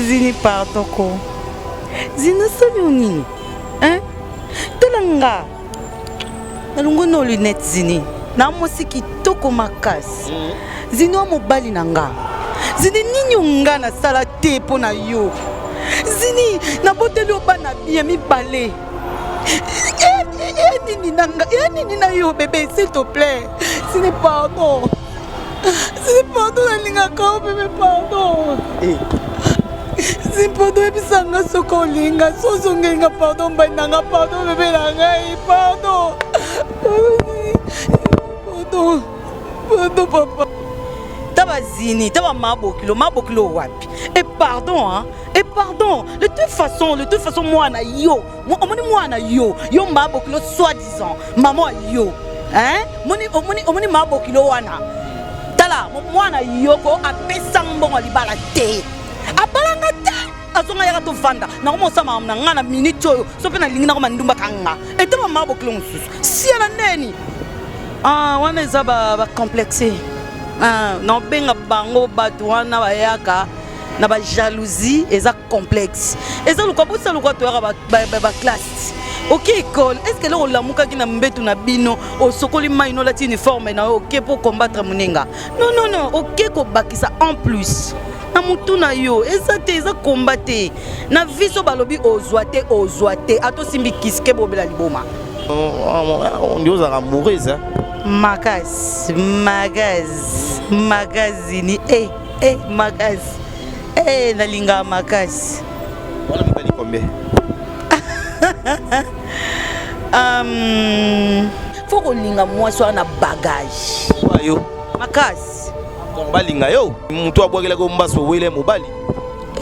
Zini pardon ko. Zini osali yo nini? Hein? Tala nga. Nalongoli na lunette Zini. Na mwasi kitoko makasi. Mm. Zini wa mobali na nga. Zini nini yo nga nasala te mpo na yo? Zini naboteli yo bana bien mibale. Ya nini na nga? Ya nini na yo bebe s'il te plaît? Zini pardon. Zini pardon nalingaka yo bebe pardon. Eh. Zini pardon yebisa nga soki olinga so ozongeli nga pardon mobali na nga pardon bebe na ngai pardon. Pardon. Pardon papa. Ta bazini, ta ba mabokilo, mabokilo wapi? Et pardon hein. Et pardon, de toute façon, de toute façon mwana yo, omoni mwana yo, yo mabokilo soi-disant, maman yo. Hein? Moni omoni omoni mabokilo wana. Tala, mwana yoko apesa mbongo libala te. Abalanga te. Azonga yaka tovanda. Nakoma osama na nga na minute oyo, so pe nalingi nakoma ndumba kanga. Eta mama bokilo mosusu. Sia na ndeni. Ah, wana eza ba, ba complexe. Ah, naobenga bango bato wana bayaka na ba jalousie eza complexe eza luka bosa luka toyaka ba classe oke école est ce que eloko olamukaki na mbetu na bino osokoli mai no olati uniforme na yo oke mpo combattre moninga non non non oke kobakisa en plus na mutu na yo eza te eza komba te na vie so balobi ozwa te ozwa te ata osimbi kiske bobela liboma ondi ozalaka amoureuse makasi makasi makasini e eh. Eh, makasi. Eh, nalingaka makasi. Wana mibali combien? um, faut kolinga mwasi wana na bagage. Yo. Makasi. Donc balinga yo. Mutu abwakelaki yo mbasu owele mobali.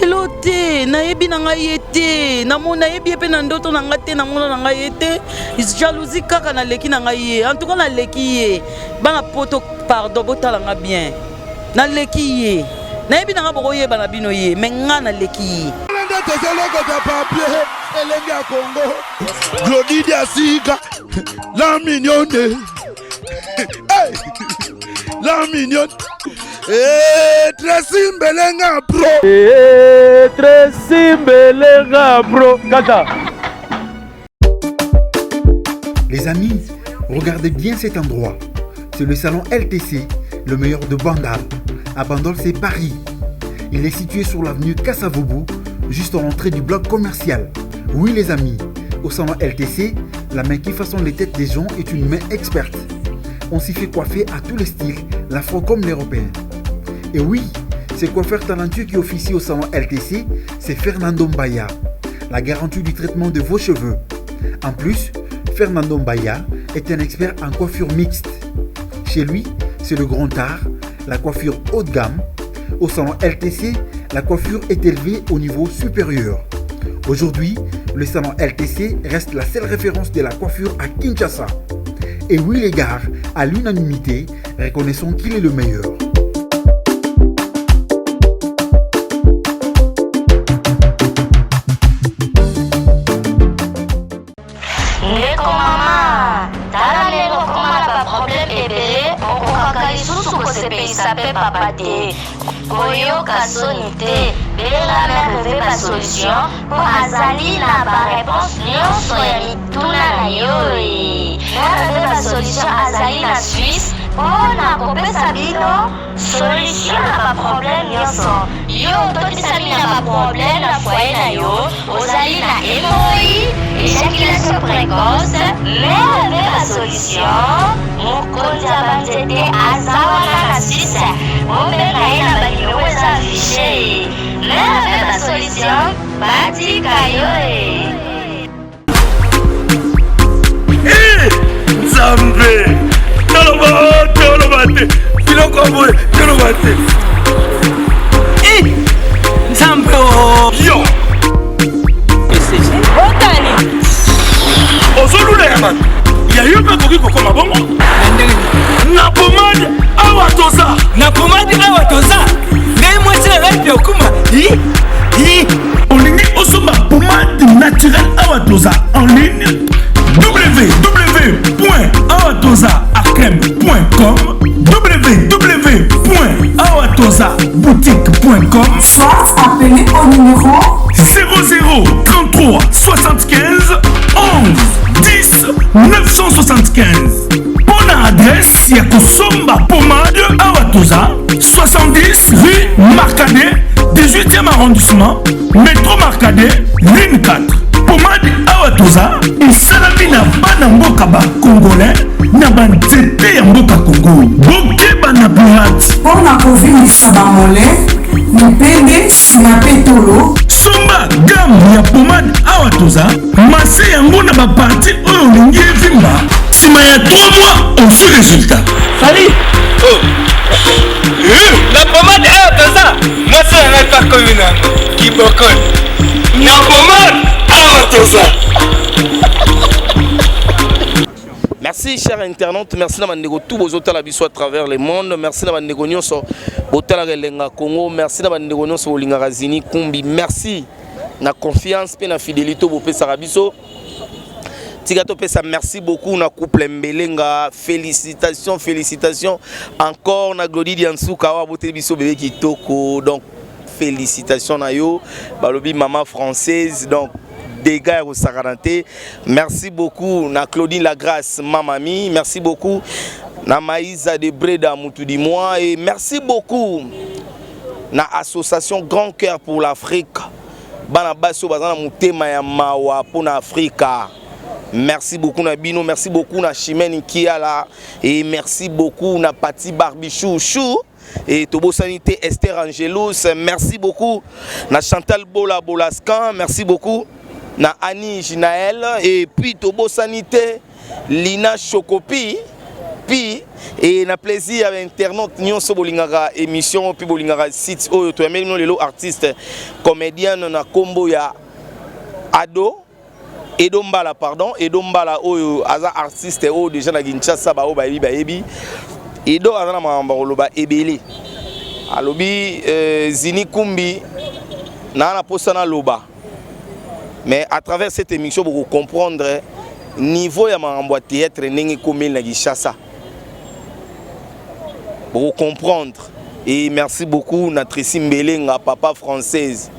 elo te nayebi na ngai ye te nayebi ye mpe na ndoto na ngai te namona na ngai ye te jalousie kaka naleki na ngai ye en tout cas naleki ye bana poto pardon botala nga bien Naleki ye. Nayebi na nga bokoyeba na bino ye, mais nga naleki ye. Nde tozolokota papier elenge ya Congo Glody Diasika la mignonne hey! la mignonne hey, Tracy Mbelenga pro hey, Tracy Mbelenga pro kaka. Les amis, regardez bien cet endroit. C'est le salon LTC, le meilleur de Bandal. À Bandol, c'est Paris. Il est situé sur l'avenue Kasavubu, juste en l'entrée du bloc commercial. Oui les amis, au salon LTC, la main qui façonne les têtes des gens est une main experte. On s'y fait coiffer à tous les styles, l'afro comme l'européen. Et oui, ce coiffeur talentueux qui officie au salon LTC, c'est Fernando Mbaya, la garantie du traitement de vos cheveux. En plus, Fernando Mbaya est un expert en coiffure mixte. Chez lui, c'est le grand art, la coiffure haut de gamme. Au salon LTC, la coiffure est élevée au niveau supérieur. Aujourd'hui, le salon LTC reste la seule référence de la coiffure à Kinshasa. Et oui les gars, à l'unanimité, reconnaissons qu'il est le meilleur. Ndeko mama, tala ndenge okoma na ba problème ebele, okokaka lisusu kosepelisa pe papa te. Koyoka soni te, benga mère Veve ba solution po azali na ba reponse nionso ya mituna na yo. Mère Veve ba solution azali na Suisse po na kopesa bino Solution na ba problème nionso. Yo ototisami na ba problème na foyer na yo, ozali na hemorroïde, ejaculation precoce, mais avec ba solution, mokonzi ya ba nzete aza wana na Suisse, bobenga ye na ba numero eza affiche. Mais avec ba solution, batika yo eh. Eh, nzambe toloba oh, toloba te biloko ya boye toloba te eh, nzambe oh. yo otani ozolula ya bato ya yo mpe akoki kokoma bongo na pomade awa toza na pomade awa toza ngai mwasi na ngai mpe okuma olingi osomba pomade naturel awa toza en ligne www.awatozaacreme.com www.awatoza. numéro 00 33 75 11 10 975 mpo na adresse ya kosomba pomade awa toza 70 rue Marcadet 18e arrondissement metro Marcadet ligne 4 pomade awa toza esalami na bana mboka ba congolais na banzete ya mboka Congo bokeba na pirate Mpo na kovimbisa ba mollets, mipende, nsima mpe tolo. Somba gamme ya pomade awa toza masse yango na ba partie oyo olingi evimba sima ya 3 mois ozwi resultat. Salut! Oh. Eh, na pomade awa toza mwasi na ngai mpe akomi na yango kibokoli na pomade awa toza. Merci cher internaute, merci na bandeko tout bozotala biso à travers le monde, merci na bandeko nyonso botalaka elenga Congo, merci na bandeko nyonso bolingaka Zini Kumbi, merci na confiance pe na fidélité bopesaka biso. Tika topesa merci beaucoup na couple Mbelenga, félicitations, félicitations encore na Glody Diansuka wa boteli biso bébé kitoko. Donc félicitations na yo, balobi maman française donc dégâts ya kosakana te. Merci beaucoup na Claudine La Grâce, ma mamie. Merci beaucoup na Maïsa de Breda Moutou du mois et merci beaucoup na association Grand Cœur pour l'Afrique. Bana basi oyo baza na motema ya mawa mpo na Afrika. Merci beaucoup na bino, merci beaucoup na Chimène Kiala et merci beaucoup na Patty Barbichou Chou et tobosani te Esther Angelus, merci beaucoup na Chantal Bola Bolascan, merci beaucoup na Annie Ginaël et puis tobosani te Lina Chocopi pi et na plaisir ya internaute nyonso bolingaka émission puis bolingaka site oyo toyambeli bino lelo artiste comédienne na kombo ya Ado Edo Mbala pardon Edo Mbala oyo aza artiste oyo déjà na Kinshasa ba oyo bayebi bayebi Edo aza na makambo ya koloba ebele alobi euh, Zini Kumbi na na posa na loba mais à travers cette émission boko comprendre niveau ya makambo ya théâtre ndenge ekomeli na Kinshasa boko comprendre et merci beaucoup na Tracy Mbelenga papa française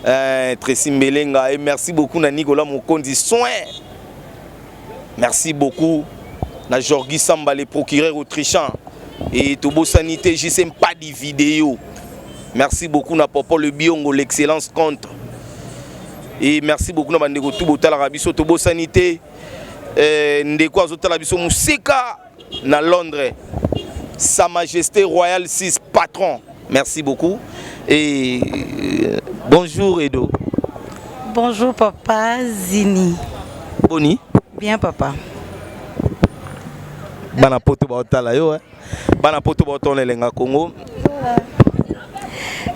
euh, Tracy Mbelenga et merci beaucoup na Nicolas Mokonzi soin merci beaucoup na Jorgi Samba le procureur autrichien et tobosani te JC Mpadi vidéo merci beaucoup na Popo le Biongo l'excellence contre et merci beaucoup na bandeko tout botalaka biso tobosani te euh, ndeko azotala biso mosika na Londres Sa Majesté Royale 6 patron merci beaucoup et euh, bonjour Edo. Bonjour papa Zini. Boni? Bien papa. Bana poto baotala yo eh. Bana poto baotala elenga Congo.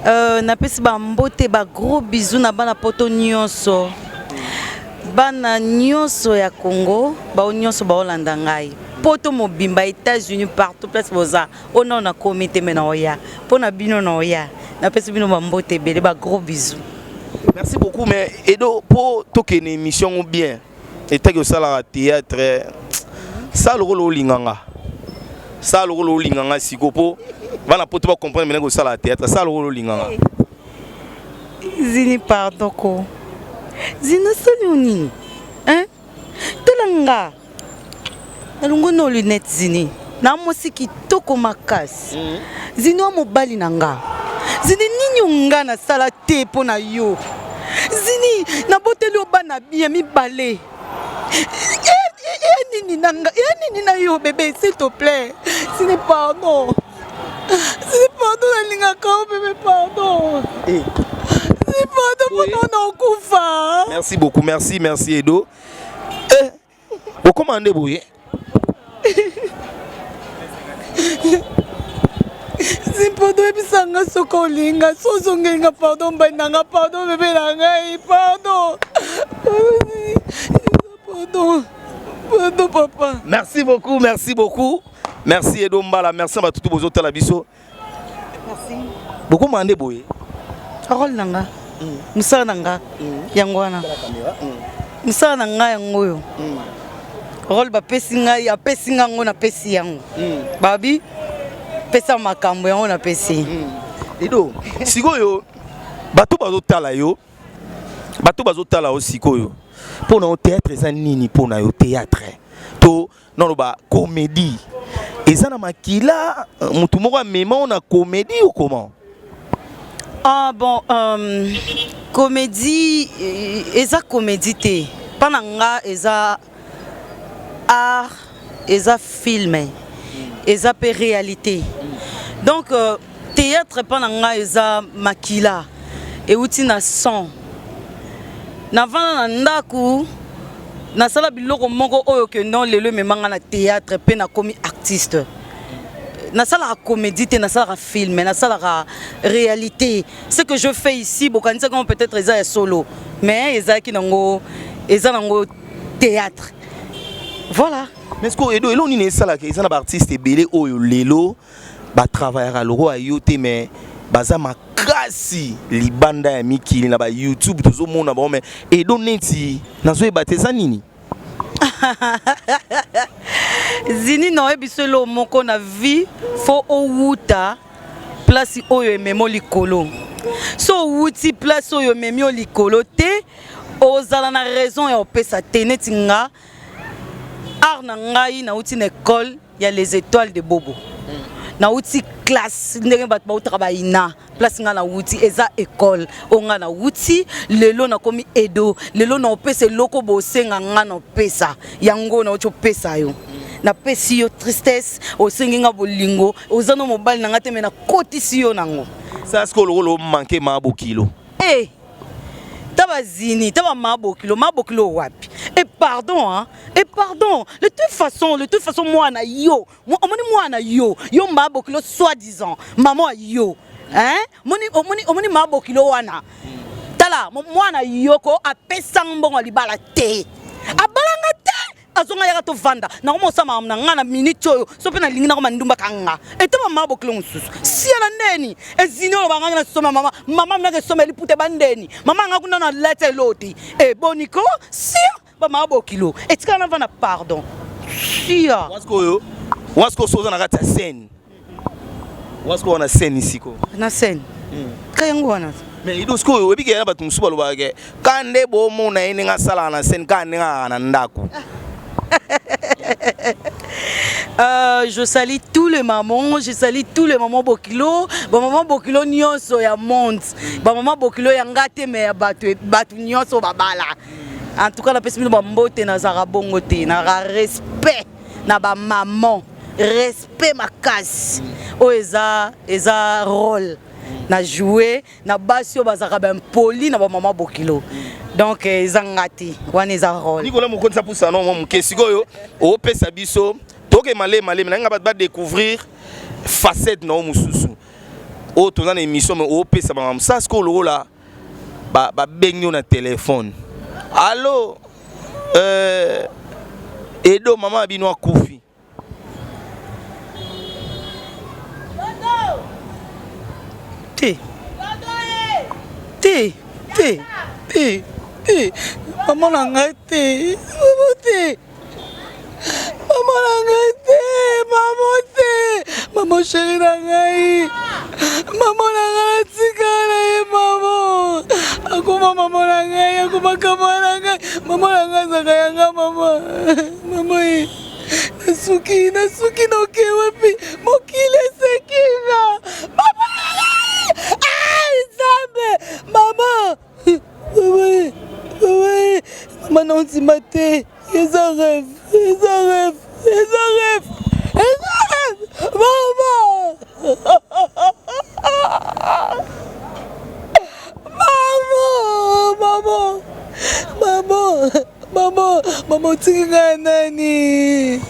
Euh, napesi bambote ba gros bisous na bana poto nyonso bana nyonso ya Congo bao nyonso baolanda ngai poto mobimba États-Unis partout place boza oyo nao nakomi te me naoya mpo na bino naoya napesi bino bambote ebele ba gros bisous. Merci beaucoup mais Edo po tokende émission ngo bien etaki osalaka théâtre sala lokola olinga nga sala lokola olinga nga siko po bana poto ba comprendre maintenant kosala théâtre sala lokola olinga nga. Zini pardon ko Zini osali yo nini hein tala nga nalongoli no lunette Zini na mwasi kitoko makasi mm. Zini wa mobali na nga Zini nini nga nasala te mpo na yo Zini naboteli yo bana bien mibale ya nini na nga ya nini na yo bebe s'il te plaît Zini pardon Zini pardon nalingaka yo bebe pardon eh. Zini pardon mpona na okufa. Merci beaucoup merci merci Edo eh okoma nde boye Zini pardon yebisa nga soki olinga so ozongeli nga pardon mobali na nga pardon bebe na ngai pardon pardon pardon papa. Merci beaucoup merci beaucoup merci Edo Mbala merci na bato tout bozotala biso. Merci. Bokoma nde boye. Role na nga. Mosala na nga yango wana. Mosala na nga yango oyo. Role bapesi ngai apesi nga yango napesi yango. Babi pesa makambo yango napesi. Edo sikoyo. Bato bazotala yo, bato bazotala yo sikoyo. Mpo na yo théâtre eza nini mpo na yo théâtre? To naloba comédie eza na makila motu moko amema yo na comédie ou comment? Ah bon, comédie eza comédie te. Mpa na nga eza art, eza film, eza mpe réalité. Donc théâtre mpa na nga eza makila, euti na son. Navanda na ndako, nasala biloko moko oyo ke non, lelo ememanga na théâtre mpe nakomi artiste. Nasalaka comédie te, nasalaka film, nasalaka réalité. Ce que je fais ici, bokanisaka ngo peut-être eza ya solo, mais ezalaki nango, eza nango théâtre, voilà. Mais ce Edo, elo nini esalaka eza na baartiste ebele oyo lelo batravaillaka lokola yo te, mais baza makasi libanda ya mikili, na baYouTube tozomona bango, mais Edo neti nazoyeba te eza nini? Zini na oyebi so eloko moko na vie, faut owuta place oyo ememi likolo. So owuti place oyo ememi yo likolo te, ozala na raison ya opesa te. Neti nga, art na ngai, nauti na école ya Les Étoiles de Bobo, nauti classe ndenge bato bautaka baina. Place ngai nawuti eza école oyo ngai nawuti. Lelo nakomi Edo, lelo naopesa eloko bosenga ngai, naopesa yango. Nauti opesa yo, napesi yo tristesse, osengi nga bolingo, oza no mobali na ngai te, me nakotisi yo nango. Sa sikoyo lokola omanke ma bokilo. E ta bazini, ta bama bokilo, ma bokilo wapi? E pardon, hein? E pardon, de toute façon mwana yo, omoni mwana yo, yo ma bokilo, soi disant mama yo, hein? Omoni, omoni, omoni ma bokilo wana. Tala mwana yoko apesanga mbongo ya libala te, abalanga te, azonga yaka tovanda nango, mosala makambo na nga na minute oyo. So mpe nalingi nango mandumbaka nga ete mama bokilo mosusu sia na ndeni ezini oyo banganga na soma mama mama minaka esoma eliputa bandeni mama nga kuna na leta eloti eboniko sia bamama bokilo etikala na vanda, pardon, sia. Wasikoyo, wasiko so oza na kati ya scène, wasiko wana scène siko? Na scène ka yango wana. Mais Edo, sikoyo oyebi ke ya bato mosusu balobaka ke ka nde bomona ye ndenge asalaka na scène, ka ndenge akaka na ndako. Je salue tous les mamans, je salue tous les mamans Bokilo, ba maman Bokilo nyonso ya monde, ba maman Bokilo ya ngate me ya bato bato nyonso babala. En tout cas napesi bino bambote. Nazalaka bongo te, naka respect na ba maman, respect makasi. Oyo eza rôle na jouer na basi oyo bazalaka baimpoli na bamama bokilo, donc eza nga te, wana eza rôle. Nikola Mokonzi apusa no mwa moke. Sikoyo opesa biso, toke malemi malemi na nga, bato badécouvrir facette na yo mosusu oyo toza na émission, mais opesa bango mosala. Sikoyo lokola babengi yo na telefone: "Allo, Edo, mama na bino akufi." Te, te, te, te, te, mama na ngai te, mama te, mama na ngai te, mama te, mama chéri na ngai, mama na ngai natikala na ye, mama akoma mama na ngai, akoma kama na ngai, mama na ngai azalaka yanga mama, mama ye. Nasuki, nasuki, noke wapi? Mokili eseki nga. Mama na ngai, ai Nzambe, mama, mama, mama, mama, naondima te, eza rêve, eza rêve, eza rêve, eza rêve, mama, mama, mama, mama, mama, mama, otiki ngai nani?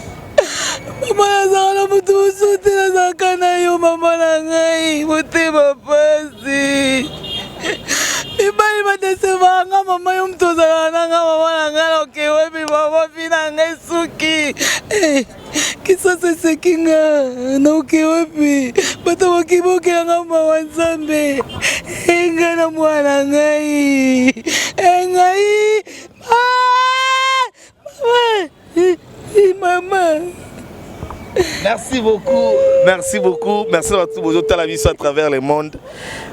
Mama, nazalaka na moto mosusu te, nazalaka na yo, mama na ngai. Motema pasi, mibali badesevaka nga, mama, yo moto ozalaka na nga, mama na ngai. Naoke wapi, mama? Fi na ngai suki kisasa eseki nga, naoke wapi? Bato bakibokela nga mawa. Nzambe, engai na mwana ngai, engai mama, mama. Merci beaucoup, merci beaucoup, merci à tous bozo tala biso à travers le monde.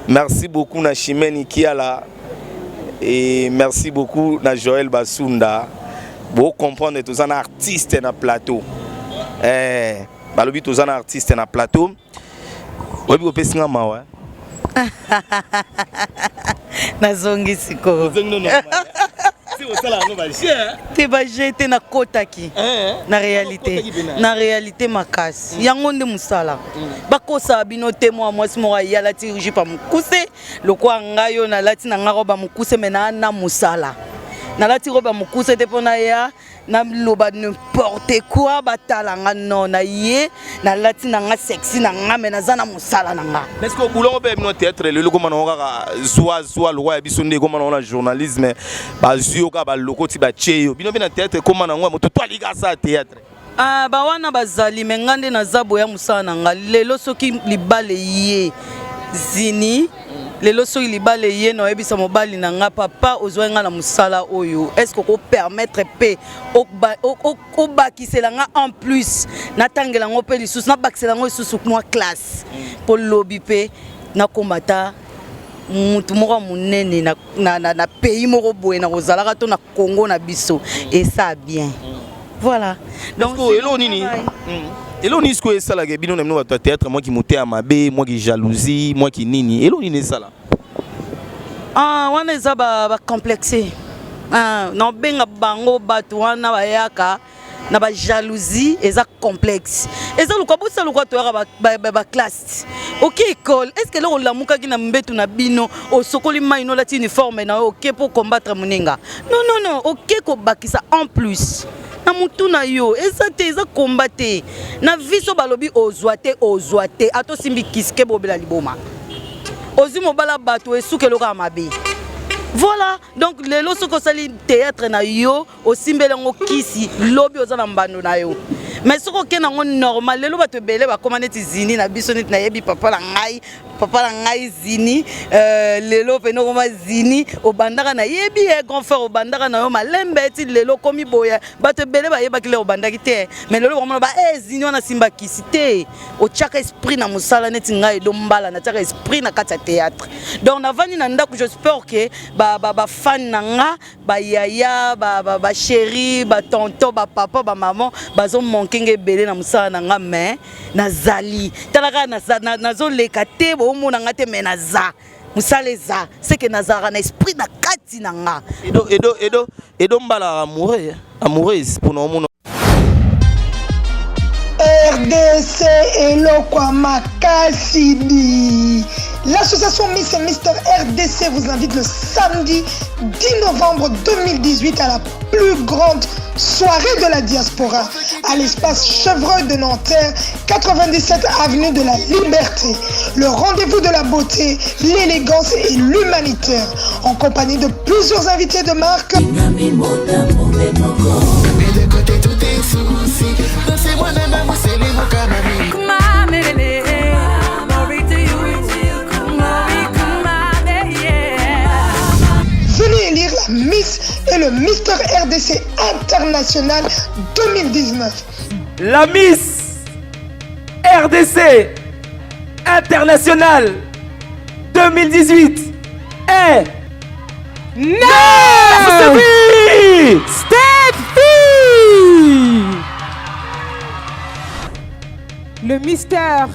Merci beaucoup na Chimène Kiala et merci beaucoup na Joël Basunda. Bo comprendre toza na artiste na plateau. Eh, balobi toza na artiste na plateau. Oyebi kopesi nga mawa. Nazongi sikoyo. Te ba jeu te nakotaki eh, na réalité na réalité makasi mm. yango nde mosala mm. bakosaka bino te mwa mwasi moko aye alati jupe ya mokuse lokola ngai oyo nalati na ngai robe ya mokuse me naa na mosala nalati robe ya mokuse te mpo naya naloba n'importe quoi batala nga non na ye nalati na nga sexy na nga me naza na mosala na nga. Est-ce que boulot mpe bino théâtre lelo ekoma nango kaka zwa zwa lokwa ya biso nde ekoma nango na journalisme bazwi yo kaka balokoti batie yo bino mpe na théâtre ekoma nango ya moto to alika asala théâtre? Ah, ba wana bazali me nga nde naza boya mosala na nga lelo soki libala eye zini lelo soki libala eye na oyebisa mobali na nga papa ozwaki nga na mosala oyo est ce que okopermettre mpe obakisela nga en plus natangela yango mpe lisusu nabakisela yango lisusu mwa classe mpo lobi mpe nakombata mutu moko ya monene na, na, na, na pays moko boye na kozalaka to na Congo na biso et ça bien voilà. Donc eloko nini eloko nini sikoyo esalaka bino na bino bato ya théâtre mwa kimoteya mabe mwa kijalousie mwa kinini eloko nini esala? Ah, wana eza bacomplexe ba ah, naobenga bango bato wana bayaka na ba jalousie eza complexe eza lokwa bosa lokwa toyaka ba classe oke école est ce que eloko olamukaki na mbetu na bino osokoli mai no olati uniforme na yo oke mpo combattre moninga non non non oke kobakisa en plus na mutu na yo eza te eza combat te na vie so balobi ozwa te ozwa te ata osimbi kisi keba obela liboma ozwi mobala bato esuka eloko ya mabe voilà. Donc lelo soki osali théâtre na yo osimbeli yango kisi lobi oza na mbando na yo mais soki okende yango normal lelo bato ebele bakoma neti zini na biso neti nayebi papa na ngai papa na ngai zini euh, lelo pene okoma zini obandaka nayebi ye grand frère obandaka na yo malembe ti lelo okomi boye bato ebele bayebaki lelo obandaki te mais lelo bakomona ba eh, zini wana simba kisi te otiaka esprit na mosala neti ngai edo mbala natiaka esprit na kati ya théâtre donc navandi na ndako j'espère que ba, ba, ba fan na nga bayaya bachéri ba, ba batonton bapapa bamaman bazomanke nga ebele na mosala na nga mais nazali tala kaka nazoleka te boomona nga te mais naza mosala eza seke nazalaka na esprit na kati na nga. Edo edo edo edo mbala amoureux amoureuse pona omona. RDC eloko ya makasi di. L'association Miss et Mister RDC vous invite le samedi 10 novembre 2018 à la plus grande soirée de la diaspora à l'espace Chevreuil de Nanterre, 97 avenue de la Liberté. Le rendez-vous de la beauté, l'élégance et l'humanitaire en compagnie de plusieurs invités de marque. Venez élire la Miss et le Mister RDC International 2019. La Miss RDC International 2018 est Steffi Steffi Le Mister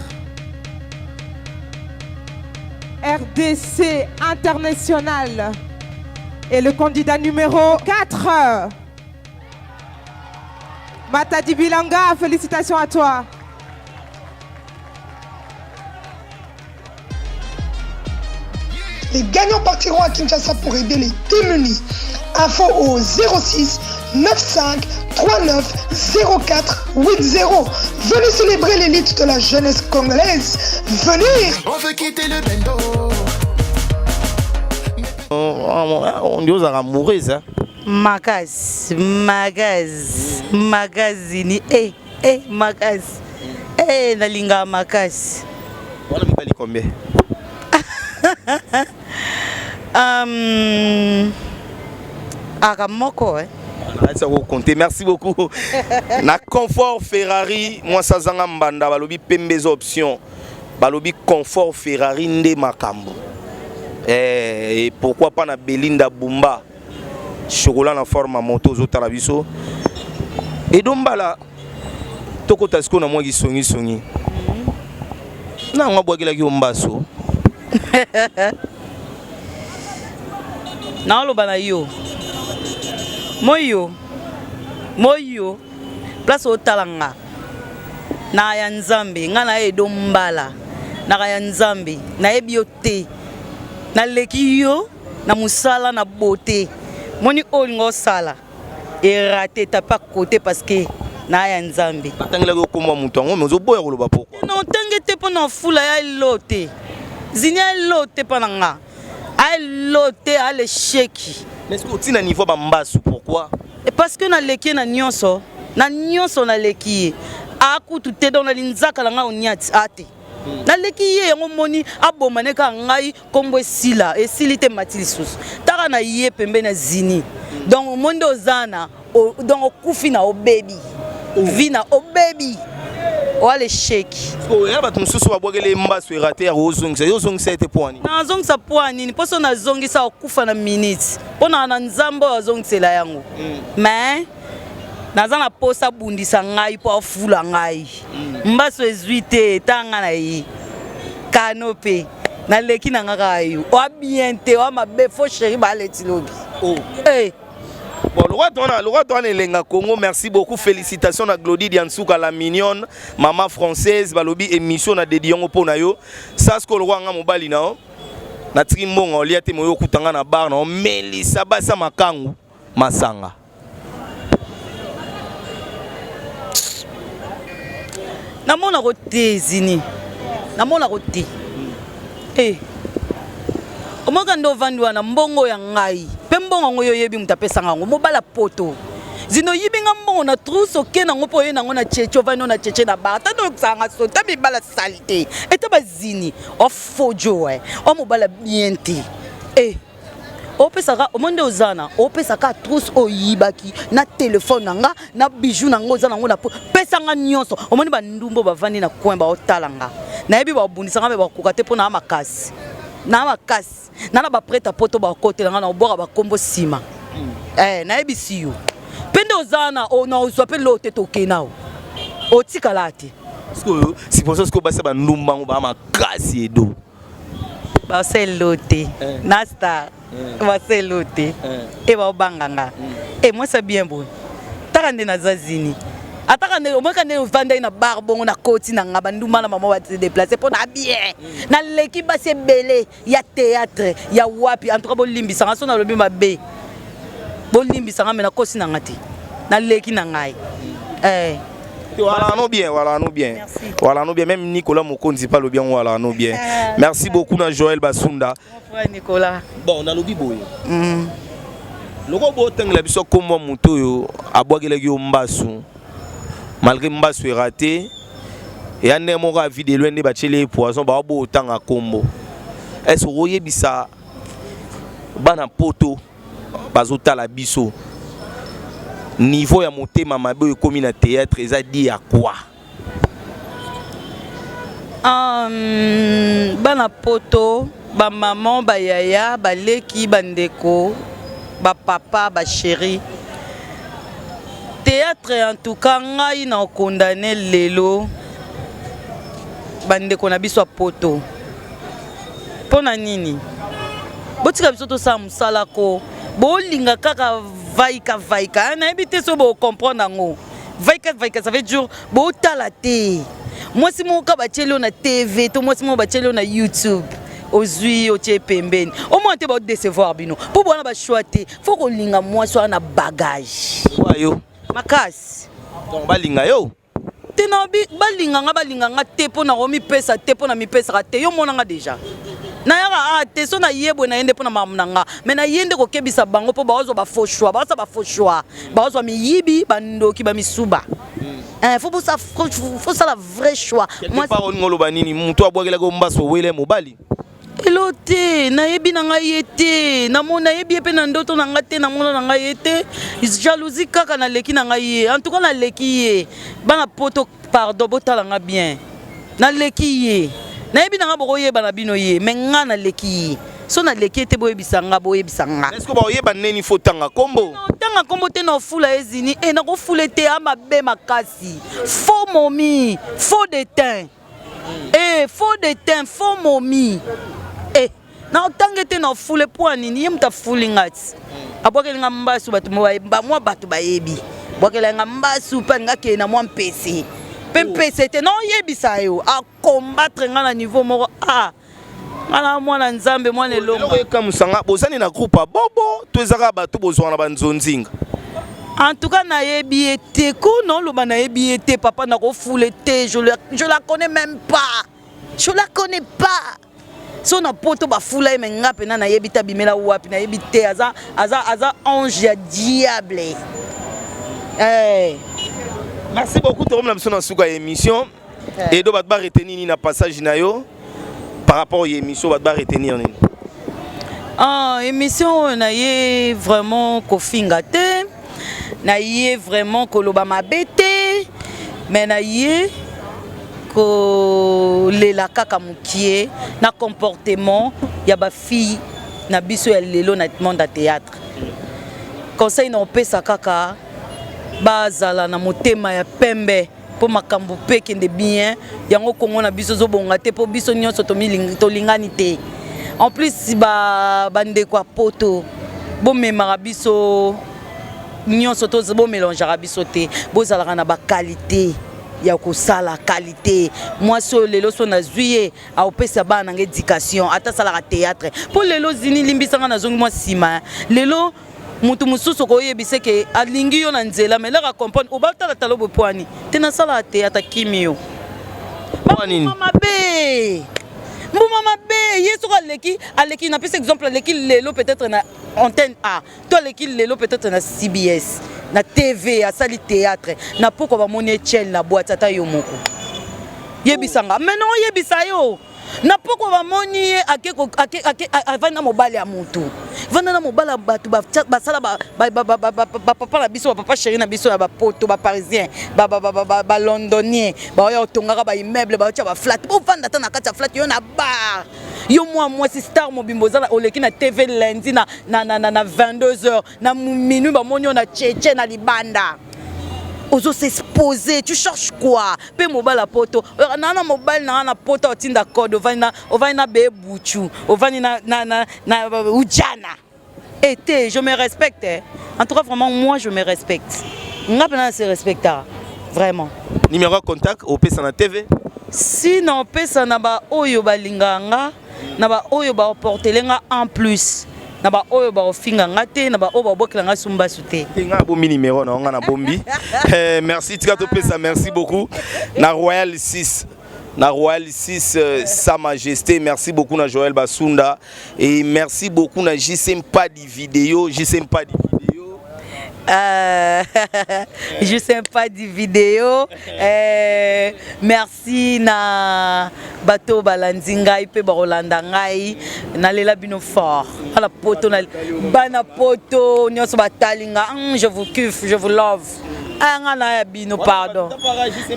RDC International est le candidat numéro 4. Matadi Bilanga, félicitations à toi. Les gagnants partiront à Kinshasa pour aider les démunis. Info au 06 95 39 04 80. Venez célébrer l'élite de la jeunesse congolaise. Venez On veut quitter le bendo. On dit ozalaka amoureuse hein? Makasi, makasi, makasi ni eh eh makasi. Eh nalingaka makasi. Wana mibali combien? Um, aka moko eh. Alisa ko compter. Merci beaucoup. Na confort Ferrari, moi ça zanga mbanda balobi pembe eza option. Balobi confort Ferrari nde makambo. Eh, et pourquoi pas na Belinda Bumba chocolat na forme ya moto ozotala biso. Edo Mbala tokota sikoyo na mwa kisongisongi. Na yango abwakelaki yo mbaso. Naoloba na yo moyo moyo place otala nga na ya nzambe nga na edo mbala naka ya nzambe nayebi yo te naleki yo na mosala na beauté moni oyo olinga osala erate tape à côté parce que na ya nzambe. Batangelaki yo kombo ya moto yango mais ozoboya koloba pourquoi? Na otange te mpo na fula ya elo te zini ya elo te mpo na nga elo te ale sheki. Mais est-ce que otina niveau ba mbasu pourquoi? Et parce que naleki ye na nyonso na nyonso naleki ye akutu te donc na linzaka na nga oniati a te naleki ye yango moni aboma ne kaka ngai kombo esila esili te mati lisusu taka na ye pembeni ya zini donc omoni nde oza na donc okufi na obebi oh. vi na obebi oa l'échec ya bato mosusu babwakeli mbasu erate ya kozongisa yo ozongisa ye te mpo nini nazongisa mpo nini mpo so nazongisa okufa na minute mpo na na nzambe oyo azongisela yango mm. mais naza na posa abundisa ngai mpo afula ngai mm. mbaso ezwi te ta ngai na ye kano mpe naleki na nga kaka yo oa bien te oa mabe faux chéri baleti lobi oh. hey. Eh. Bon, le roi Toana, le roi Toana Elenga Congo, merci beaucoup. Félicitations à Glody Diansuka, la mignonne, maman française, balobi émission na dédié yango pona yo. Ça ce que le roi nga mobali na. Natiki mbongo olia te moyo kutanga na bar na melisa basa makangu. Masanga. Namonako te zini namonako te eh. Omoka nde ovandi wana mbongo ya ngai mpe mbongo yango yo oyebi moto apesanga yango mobala poto zino oyibi nga mbongo na trousse oke nango mpo oye nango na cheche ovandi na cheche na bar tata oyokisaka nga soni ta mibala salite eta bazini ofojo e o mobala bien te eh. Opesaka omoni nde oza na opesaka trousse oyo oyibaki na telefone na nga na bijou na nga oza nango na pesa nga nyonso omoni bandumbo bavandi na coin baotala nga nayebi babundisa nga me bakoka te mpo na makasi na makasi na na bapreta poto bakotela nga na obwaka bakombo nsima hmm. eh, nayebisi yo mpe nde oza na na ozwa mpe loo te tokenda o otikala te sikoyo siposo sikoyo basi bandumba yango baa makasi edo baselo te eh. na star eh. baselo te eh. e baobanga nga mm. e mwasi bien boye taka nde naza zini ataka nde omoka nde ovandaki na bar bongo na koti na nga bandumba na mama base déplace mpo na bien mm. naleki basi ebele ya théâtre ya wapi en tout cas bolimbisa nga so nalobi mabe bolimbisa nga me nakosi na nga te naleki na ngai mm. eh. Voilà, nous bien, voilà, nous bien. Merci. Voilà, nous bien. Même Nicolas Mokonzi, pas le bien, voilà, nous bien. Euh, Merci beaucoup, na Joël Basunda. Mon frère Nicolas. Bon, on a lobi boye. Mm. Loko botangela biso kombo moto oyo abwakelaki yo mbasu malgré mbasu erate eya ndenge moko ya vie de loin nde batieli ye poison baobo otanga kombo est-ce okoyebisa bana poto bazotala biso niveau ya motema mabe oyo ekomi na théâtre eza di ya quoi? Um, bana poto ba maman ba yaya baleki bandeko ba papa ba chéri théâtre en tout cas ngai na condamné lelo bandeko na biso ya poto mpo na nini botika biso tosala mosala ko bolinga kaka vaika vaika nayebi te so bocomprendre yango vaika vaika ça veut dire botala te mwasi moko ka batieli yo na tv to mwasi moko batieli yo na youtube ozwi otie pembeni omona te baodecevoir bino mpo bwana bashwa te fo kolinga mwasi wana na bagage yo makasi donc balinga yo te na balinga nga balinga nga te mpo na komipesa te mpo na mipesaka te yo mona nga deja nayaka a ah, te so naye boye naye nde mpo na makambo na nga me naye nde kokebisa bango mpo baozwa bafaux choix baosa bafaux choix baozwa miyibi bandoki bamisuba hmm. eh, fo bosala vrai choix olingi oloba nini moto abwakelaki ombaso owele mobali. Elo te, nayebi na ngai ye te, nayebi ye mpe na ndoto na ngai te, namona na ngai ye te. Jalousie kaka naleki na ngai ye. En tout cas naleki ye. Bana poto pardon botala nga bien. Naleki ye. Nayebi na ngai bokoyeba na bino ye, mais nga naleki ye. So naleki ye te boyebisa nga, boyebisa nga. Est-ce que bakoyeba neni faut tanga kombo? Non, tanga kombo te na ofula ye zini, eh nakofula te amabe makasi. Faux momi, faux de teint. Eh, faux de teint, faux momi. Eh, na otange te na ofule mpo ya nini ye moto afuli nga ti abwakeli nga mbasu bato mwa bato bayebi bwakela nga mbasu mpe alinga akende na mwa mpese mpe mpese te naoyebisa yo akombattre nga na niveau moko ah nga na mwana nzambe mwana elonga eloko ekamwisa nga bozani na groupe ya bobo to eza kaka bato bozwaka na banzonzinga En tout cas, nayebi ye te. Kuna oloba nayebi ye te, papa nakofule te. Je, la, je la connais même pas. Je la connais pas. So na poto bafula ye me nga pena nayebi te abimela wapi nayebi te aza aza aza ange ya diable. Eh. Merci beaucoup tokomi na biso na suka ya émission. Eh. Edo bato ba retenir nini na passage na yo par rapport ya émission bato ba retenir nini? Ah, émission oyo na ye vraiment kofinga te na ye vraiment koloba mabe te mais na ye kolela kaka mokie na comportement ya bafille na biso ya lelo na monde ya théâtre conseil na opesa kaka bazala na motema ya pembe mpo makambo mpe ekende bien yango kongo na biso ezobonga te mpo biso nyonso tolingani te en plus bandeko ya poto bomemaka biso nyonso bomelangeaka biso te bozalaka na bakalite ya kosala kalite mwasi oyo lelo so nazwi ye aopesa bana nanga éducation ata asalaka théâtre mpo lelo zini limbisanga nazongi mwa nsima lelo Mutu mususu okoyebise ke alingi yo na nzela mais laka comprendre obatala talo bopwani te nasala te ata kimi yo. Mbuma mabe. Mbuma mabe ye soki aleki aleki napesi exemple aleki lelo peut-être na antenne A to aleki lelo peut-être na CBS na TV asali théâtre na pokwa bamoni echelle na boîte ata yo moko yebisa nga mais non oyebisa yo Na pokwa bamoni ye ake ake ake avandi na mobali ya mutu vanda na mobali ya bato basala bapapa na biso bapapa chéri na biso ya bapoto baparisien balondonien baoya kotongaka baimmeuble baotya baflat bovanda ata na kati ya flat yo na bar yo mwa mwasi star mobimba oza oleki na tv lundi na, na, na, na, na 22 heures na minuit bamoni yo na cheche na libanda ozo s'exposer tu cherches quoi pe mobali ya poto na na mobali na na poto otinda code ovandi na ovandi na be buchu ovandi na na na, na ujana et te je me respecte eh. en tout cas vraiment moi je me respecte nga pena na se respectaka vraiment numéro ya contact opesa na tv si na opesa na ba oyo balingaka nga na ba oyo ba portele nga en plus na ba oyo ba ofinga nga te na ba oyo ba bokela nga sumbasu te te nga bombi numéro na nga na bombi eh, merci tika topesa merci beaucoup na Royal 6 na Royal 6 euh, sa majesté merci beaucoup na Joël Basunda et merci beaucoup na JC Mpadi vidéo JC Mpadi vidéo euh, je sais pas du vidéo euh, merci Merci na bato balandi ngai mpe bakolanda ngai nalela bino fort bana poto na bana poto nyonso batali nga hmm, je vous kiffe je vous love aya nga na ya bino pardon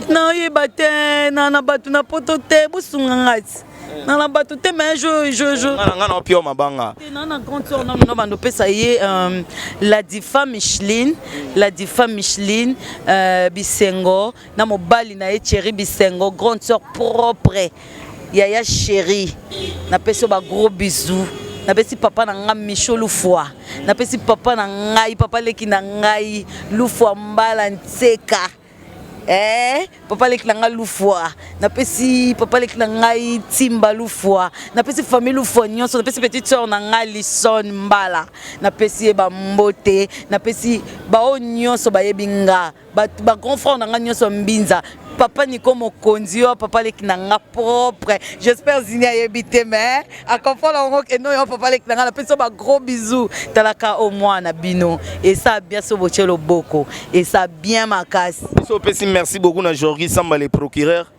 nayeba te na na bato na poto te bosunga ngai ti na na bato te mais je je je nga na opio mabanga te na na grande sœur nanu na bando pesa ye euh, la difa Micheline la difa Micheline euh, Bisengo na mobali na ye Thierry Bisengo grande sœur propre yaya chérie napesi yo ba gros bisous napesi papa na ngai Micho Lufwa napesi papa na ngai papa leki na ngai Lufwa Mbala Nseka eh, papa leki na ngai Lufwa napesi papa leki na ngai Timba Lufwa napesi famille Lufwa nyonso napesi petite sœur na ngai Lison Mbala napesi ye bambote napesi baoyo nyonso bayebi nga ba, ba grand frère na nga nyonso mbinza papa Nico mokonzi yo papa leki na nga propre j'espère Zini ayebi te mais a comprendre yango ke no yo papa leki na nga napesi yo ba gros bisous talaka o mwana bino esa bien so botie loboko esa bien makasi biso opesi merci beaucoup na Jorgi Samba le procureur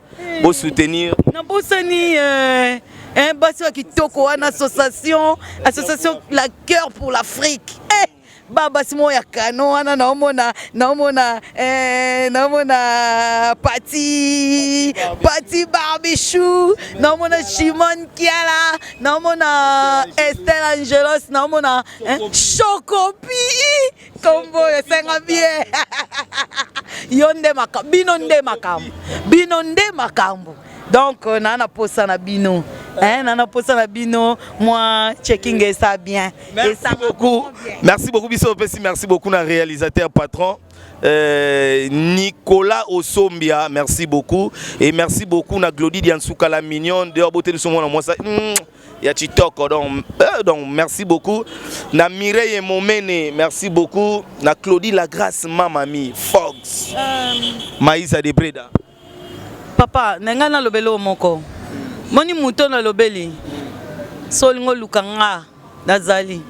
bo soutenir nabosani euh, Hein, basi ya kitoko wana association, association la cœur pour l'Afrique. Eh, ba basi moko ya kano wana naomona naomona eh, naomona pati pati barbichou naomona shimon kiala naomona estelle angelos naomona eh, chocopi kombo oyo esenga bien yo nde makambo bino nde makambo bino nde makambo donc euh, naa na posa na bino hein, naa na posa na bino mwa checking esa bien. Merci beaucoup, merci beaucoup biso opesi, merci beaucoup na réalisateur patron Euh, Nicolas Osombia, merci beaucoup. Et merci beaucoup na Glody Diansuka la mignonne. D'ailleurs, beauté de son moi ça. Ya Chitoko. Donc, euh, donc merci beaucoup. Na Mireille Momene, merci beaucoup. Na Claudie La Grâce, ma mamie, Fox. Euh... Maïsa de Breda. Papa, na ngai nalobeli oyo moko. Moni moto nalobeli. So olingo luka nga nazali.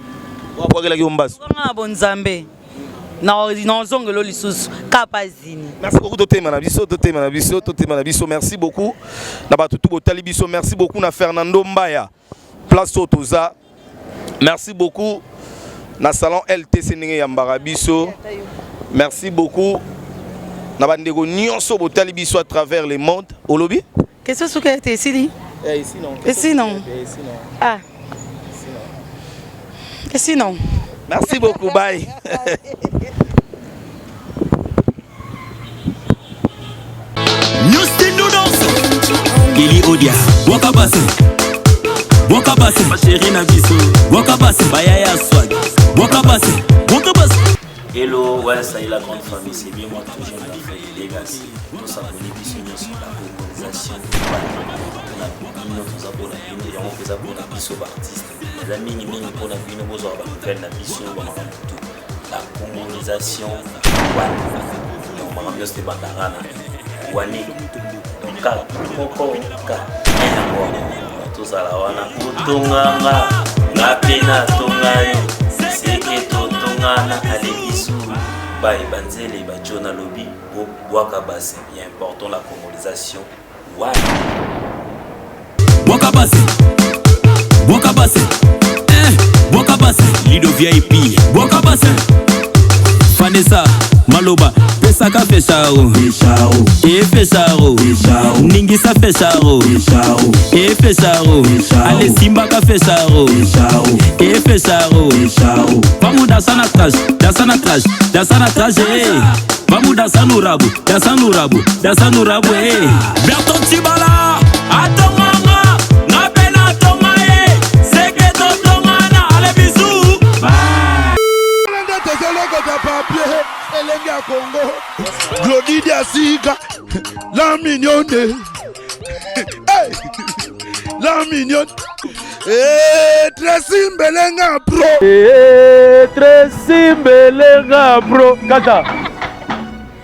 Wabwakelaki yo mbasu. Nga na bonzambe. Nazongelo lisusu kapa zini. Merci beaucoup totema na biso, totema na biso, totema na biso. Merci beaucoup na bato tu botali biso. Merci beaucoup na Fernando Mbaya. Place oyo toza. Merci beaucoup na salon LTC ndenge yambaka biso. Merci beaucoup na bandeko nyonso botali biso à travers le monde. Olobi? Question soki ete esili? Eh, esi non. Esi non. Ah. Esi non. Merci beaucoup, bye. Kelly Odia, Waka Basse, Waka Basse, ma chérie na biso, Waka Basse, Bayaya Swag, Waka Basse, Waka Basse. Hello, ouais, ça y est, la grande famille, c'est bien moi toujours la famille Legacy. Tout ça pour biso nyonso la colonisation na bino toza mpona bino yango mpe eza mpona biso baartiste eza mingimingi mpona bino bozwaka banouvelle na biso bamakambo tu la colonisation wana donc makambo nyonso ebandaka na wani donc ka moko ka yango wana tozala wana otonganga nga mpe natonga yo seke totongana alebisu baye banzele bajo nalobi bobwaka base ya important la congolization wana. Bwaka base, bwaka base, eh, bwaka base, Lido VIP, bwaka base. Vanessa, Maloba, pesaka fecharo, e fecharo, ningisa fecharo, e fecharo, ale simbaka fecharo, e fecharo. Vamos dançar na trás, dançar na trás, dançar na trás, eh. Vamos dançar no rabo, dançar no rabo, dançar no rabo, eh. Berton Tibala, atonganga, nga pe natonga ye, seke totongana, ale bisous. Bye. Nde tozolokota papier elenge ya Congo Glody Diasika la mignonne hey! la mignonne hey, Tracy Mbelenga pro hey, Tracy Mbelenga pro kaka.